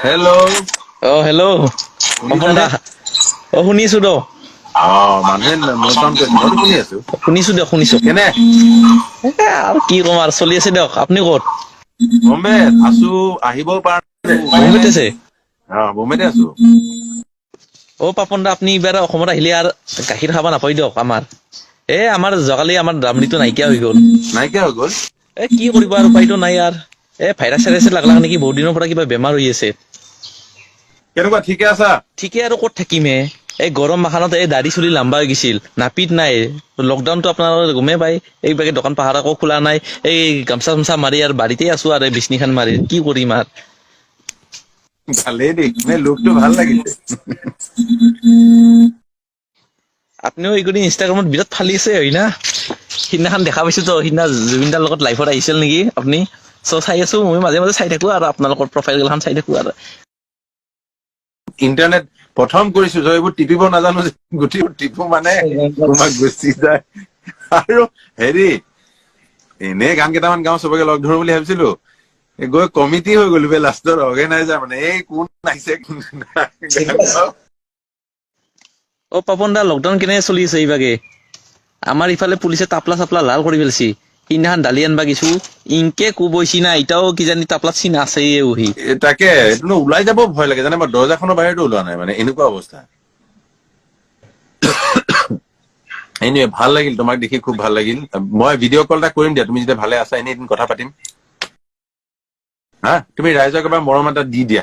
Hello'. অ hello', Papon দা। অ, শুনিছো দ। অ, মানুহে note down কৰিছে, মইতো শুনি আছো। শুনিছো দিয়ক, শুনিছো। কেনে? এ, আৰু কি ক'ম আৰু, চলি আছে দিয়ক। আপুনি ক'ত? বম্বে আছো, আহিব পৰা নাই। বম্বেত আছে? অ, বম্বেতে আছো। অ পাপন দা, আপুনি এইবাৰ অসমত আহিলে আৰু গাখীৰ খাব নাপায় দিয়ক। আমাৰ এ আমাৰ যোৱাকালি আমাৰ দামৰিটো নাইকিয়া হৈ গ'ল। নাইকিয়া হৈ গ'ল? এ কি কৰিব আৰু, উপায়তো নাই আৰু। এ ভাইৰাছ চাইৰাছে লাগলাক নেকি, বহুত দিনৰ পৰা কিবা বেমাৰ হৈ আছে। কেনেকুৱা, ঠিকে আছা? ঠিকে আৰু ক'ত থাকিম হে? এই গৰম মাখানত এই দাড়ি চুলি লাম্বা হৈ গৈছিল, নাপিত নাই। লকডাউনটো আপোনালোকে গমেই পায়, এইভাগে দোকান পাহাৰ আকৌ খোলা নাই। এই গামচা চামচা মাৰি আৰু বাৰীতে আছো আৰু, এই বিচনীখন মাৰি কি কৰিম আৰু। ভালেই দেই, মানে লোকটো ভাল লাগিছে। আপুনিও এইকেইদিন ইনষ্টাগ্ৰামত বিৰাট ফালি আছে, হয় না? সিদিনাখন দেখা পাইছো তো, সিদিনা জুবিন দাৰ লগত লাইভত আহিছিল নেকি আপুনি? চ' চাই আছো, মই মাজে মাজে চাই থাকো আৰু, আপোনালোকৰ প্ৰফাইল গিলাখন চাই থাকো আৰু। ইণ্টাৰনেট প্ৰথম কৰিছো যে, এইবোৰ টিপিব নাজানো যে, গোটেইবোৰ টিপো মানে তোমাক গুচি যায়। আৰু হেৰি, এনেই গান কেইটামান গাওঁ, চবকে লগ ধৰো বুলি ভাবিছিলো, এই গৈ কমিটি হৈ গলো বে লাষ্টত, অৰ্গেনাইজাৰ মানে, এই কোন আহিছে, কোন নাই, গান গাওঁ। অ পাপন দা, লকডাউন কেনেকে চলি আছে এইভাগে? আমাৰ ইফালে পুলিচে তাপলা চাপলা লাল কৰি পেলছি। সিদিনাখন দালি আনবা গেছো, ইনকে কোবইছি না, এতিয়াও কিজানি তাপলাত চিন আছে উহি। এ, তাকে, এইটো ন ওলাই যাব ভয় লাগে জানে, মই দৰ্জাখনৰ বাহিৰতো ওলোৱা নাই, মানে এনেকুৱা অৱস্থা। এনিৱে, ভাল লাগিল তোমাক দেখি, খুব ভাল লাগিল। মই ভিডিঅ' কল এটা কৰিম দিয়া, তুমি যেতিয়া ভালে আছা, এনেই এদিন কথা পাতিম। হা, তুমি ৰাইজক এবাৰ মৰম এটা দি দিয়া।